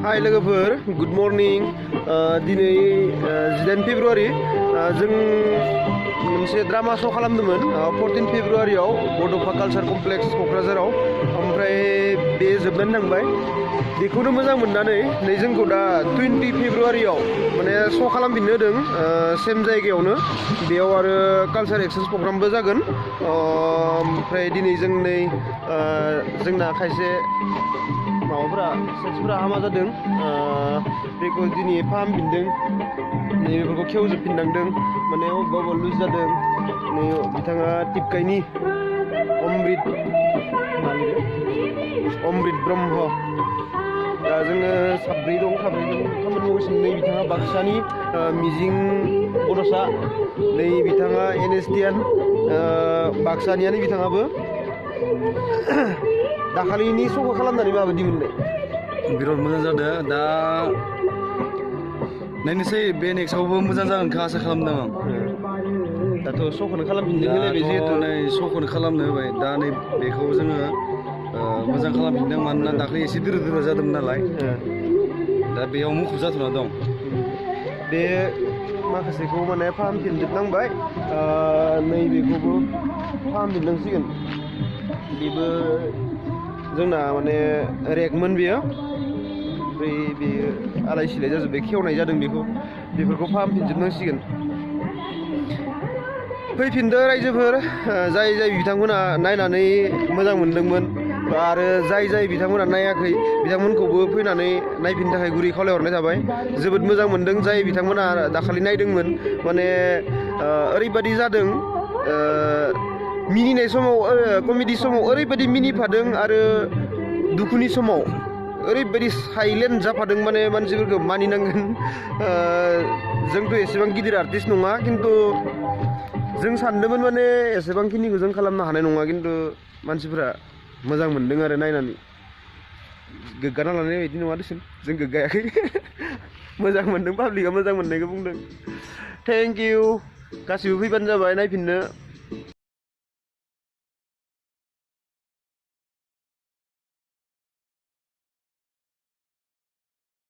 हाय लोगोफोर good morning दिनै 18 फेब्रुवारि जों मोनसे ड्रामा श' खालामदोंमोन 14 फेब्रुवारियाव बड'फा कालचार कमप्लेक्स क'क्राझाराव ओमफ्राय बे जोबनानै थांबाय बेखौनो मोजां मोननानै नै जोंखौ दा 20 फेब्रुवारियाव माने श' खालामफिननो होदों सेम जायगायावनो बेयाव आरो कालचार एक्सचेन्ज प्रग्रामबो जागोन ओमफ्राय दिनै जों नै जोंना खायसे माबाफोरा सेक्सफोरा हामा जादों बेखौ दिनै फाहामफिनदों नैबेफोरखौ खेवजोबफिननांदों माने अबेबा अबेबा लुज जादों नै बिथाङा टिपकाइनि अमृत ब्रह्म दा जोङो साब्रै दं साब्रैजों खामानि मावगासिनो नै बिथाङा बाक्सानि मिजिं बड'सा नै बिथाङा एनएसटियान बाक्सानियानो बिथाङाबो दाखालिनि श'खौ खालामनानै माबायदि मोनदों बिराद मोजां जादों दा नायनोसै बे नेक्स्टआवबो मोजां जागोनखौ आसा खालामदों आं दाथ' श'खौनो खालामफिननो होलायबाय जिहेतु नै श'खौनो खालामनो होबाय दा नै बेखौ जोङो मोजां खालामफिनदों मानोना दाख्लै एसे दोरो दोरो जादोंमोन नालाय दा बेयाव मुखुब जाथ'ना दं बे माखासेखौ माने फाहामफिनजोबनांबाय नैबेखौबो फाहामफिननांसिगोन बेबो जोंना माने रेगमोन बेयो ओमफ्राय बेयो आलाय सिलाय जाजोब्बाय खेवनाय जादों बेफोरखौ फाहामफिनजोबनांसिगोन फैफिनदो रायजोफोर जाय जाय बिथांमोना नायनानै मोजां मोनदोंमोन आरो जाय बिथांमोना नायाखै बिथांमोनखौबो फैनानै नायफिननो थाखाय गुरै खावलायहरनाय थाबाय जोबोद मोजां मोनदों जाय बिथांमोना दाखालि नायदोंमोन माने ओरैबादि जादों मिनिनाय समाव कमेडि समाव ओरैबायदि मिनिफादों आरो दुखुनि समाव ओरैबायदि साइलेन्ट जाफादों माने मानसिफोरखौ मानिनांगोन जोंथ' एसेबां गिदिर आर्टिस्ट नङा खिन्थु जों सानदोंमोन माने एसेबांखिनिखौ जों खालामनो हानाय नङा खिन्थु मानसिफोरा मोजां मोनदों आरो नायनानै गोग्गाना लानाय बायदि नङा दिसुन जों गोग्गायाखै मोजां मोनदों पाब्लिकआ मोजां मोननायखौ बुंदों थेंक इउ गासिबो फैबानो जाबाय नायफिननो